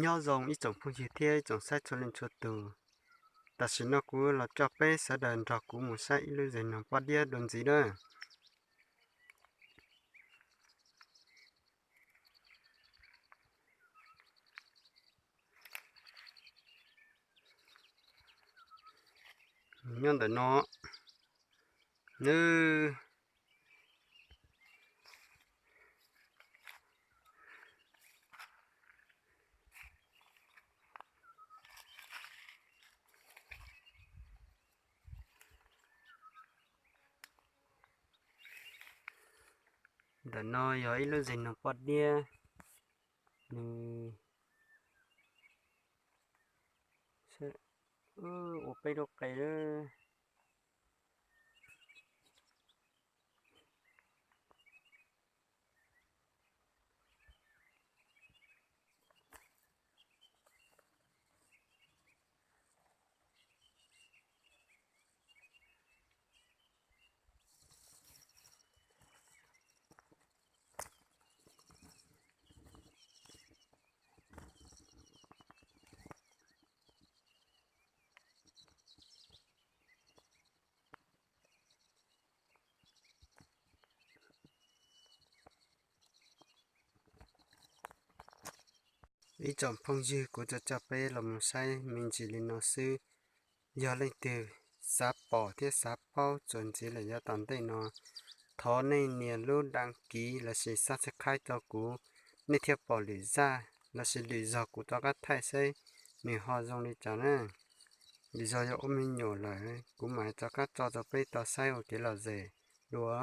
Nyob zoo ib tsoom phooj ywg thiab ib tsoom saib txhua leej txhua tus. Tam sim no kuv los coj peb sawv daws nrog kuv mus saib ib lub zes noog poj diab dua ntxiv na. Nyob ntawm no, nws Ntawm no yog ib lub zes noog poj diab, nws ua peb lub qe lawm. Ib tsoom phooj ywg, kuv coj coj peb los mus saib me ntsis li no xwb. Yog leej twg xav pom thiab xav paub txuas ntxiv lawm yav tom ntej no, thov nej nias lub đăng ký lossis subscribe rau kuv, nej thiaj pom lwm zaj lossis lwm zog kuv rov qab thaij seb nws ho zoo li cas na. Lwm zog yog ua me nyuam lawm kuv mam rov qab tso rau peb tau saib ua kev lom zem dua.